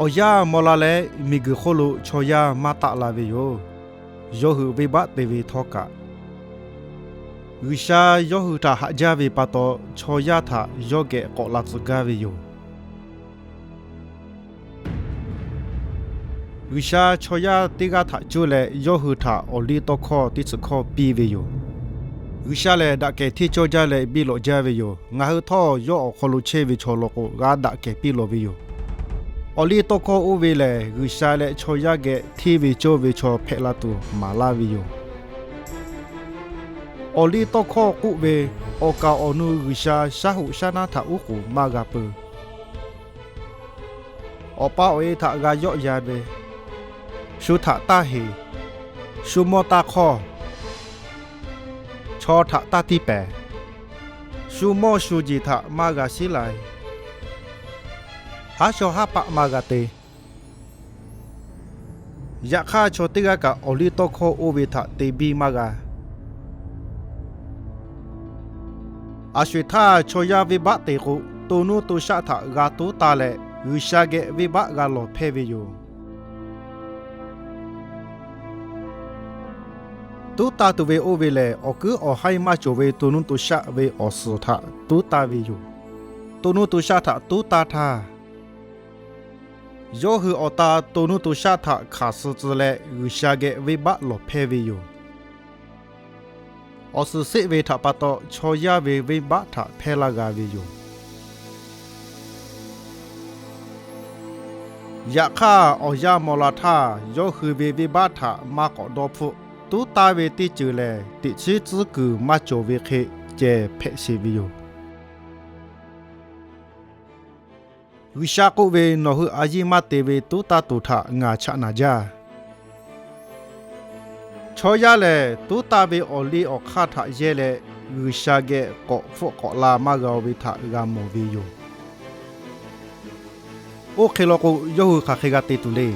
Awˬ yanˇ maw la leh miˬguiˬ hk'oˆ lo chaw yaˇ maˇ taˆ la ve yoˬ. Yawˇ hui venˇbaˆ te ve htawˇ kaꞈ, G'uiˬsha yawˇ hui htaꞈ haꞈ jaˇ ve pa taw, chaw yaˇ htaꞈ yawˇ geh k'awꞈ la tcuh gaˇ ve yoˬ. G'uiˬsha chaw yaˇ teˇ g'aˇ htaꞈ cuˇ leh yawˇ hui htaꞈ awˬliˇtawˇhkawˇ teˇ tsuhꞈ hkawˇ piˇ ve yoˬ. G'uiˬsha lehˬ, daꞈ kehˬ hteˇ cawˇ jaˇ leh biˇ lawꞈ jaˇ ve yoˬ. Ngaˬ hui htawˇ yawˇ awˬ hk'aw lo chehˇ ve chaw law k'o, g'a daꞈ kehˬ piˇ lawˬ ve yoˬ. Awˬliˇtawˇhkawˇ oˇ ve lehˬ, G'uiˬsha leh chaw yaˇ geh hteˇ ve cawˇ ve chaw hpehꞈ la tuˬ maˍ laˇ ve yoˬ. Awˬliˇtawˇhkawˇ k'oˆ ve, awˬ kaˍ awˬ nu G'uiˬsha shaˉ hoꞈ shaˉ naˉ htaꞈ uˉ k'oˍ maˇ g'a peuˬ. Awˬ pa awˬ e htaꞈ g'a yawˆ yan ve, shu htaꞈ taˇ heˍ, shu mawˇ taˇ hk'awˇ, chaw htaꞈ taˇ tiˇ pehˍ, shu mawˇ shu jeˬ htaꞈ maˇ g'a shiˉ lai, haˉ shaw haˉ paˆ maˇ g'a te. Yaꞈ hk'aˇ, chaw teˇ g'aˇ kaꞈ awˬliˇtawˇhkawˇ oˇ ve htaꞈ te biˇ maˇ g'a. Aˬ sho-eˬ htaˇ, chaw yaˇ venˇbaˆ te k'o, to nuˇ to shaˆ htaꞈ g'a toˉ taˇ leh, G'uiˬsha geh venˇbaˆ g'a lawˬ hpehˇ ve yoˬ. Toˉ taˇ tuˬ ve oˇ ve lehˬ, awˬ kuiˉ awˬ haiˇ maˇ cawˬ ve to nuˇ to shaˆ ve awˬ suhˍ htaꞈ toˉ taˇ ve yoˬ. To nuˇ to shaˆ htaꞈ toˉ taˇ htaˇ, yawˇ hui awˬ ta to nuˇ to shaˆ htaꞈ hkanˍ suh tcuh leh, G'uiˬsha geh venˇbaˆ lawˬ hpehˇ ve yoˬ. Awˬ suhˍ sheˆ ve htaꞈ pa taw, chaw yaˇ ve venˇbaˆ htaꞈ hpehˇ laˇ g'a ve yoˬ. Yaꞈ hk'aˇ, awˬ yanˇ maw la htaˇ, yawˇ hui ve venˇbaˆ htaꞈ maˇ k'awꞈ dawˇ hpfuhˆ. Toˉ taˇ ve teˇ ceuˬ lehˬ, teꞈ chiˉ tcuhˉ kuiˬ maˇ cawˬ ve hk'e ceh hpehꞈ sheˍ ve yoˬ. G'uiˬsha k'oˆ ve, Nawˬ hui a yiˇ maˇ te ve toˉ taˇ tuˬ htaꞈ ngaˬ chaꞈ naˍ jaˇ. Chaw yaˇ lehˬ, toˉ taˇ ve awˬ liˇ awˬ hk'aˇ htaꞈ yehˇ leh, G'uiˬsha geh k'awꞈ hpfuhˆ k'awꞈ la maˇ g'a-o ve htaꞈ g'a mawˬ ve yoˬ. Oˇ hk'e law k'o, yawˇ hui hk'aˬ hk'e g'a te tuˬ le.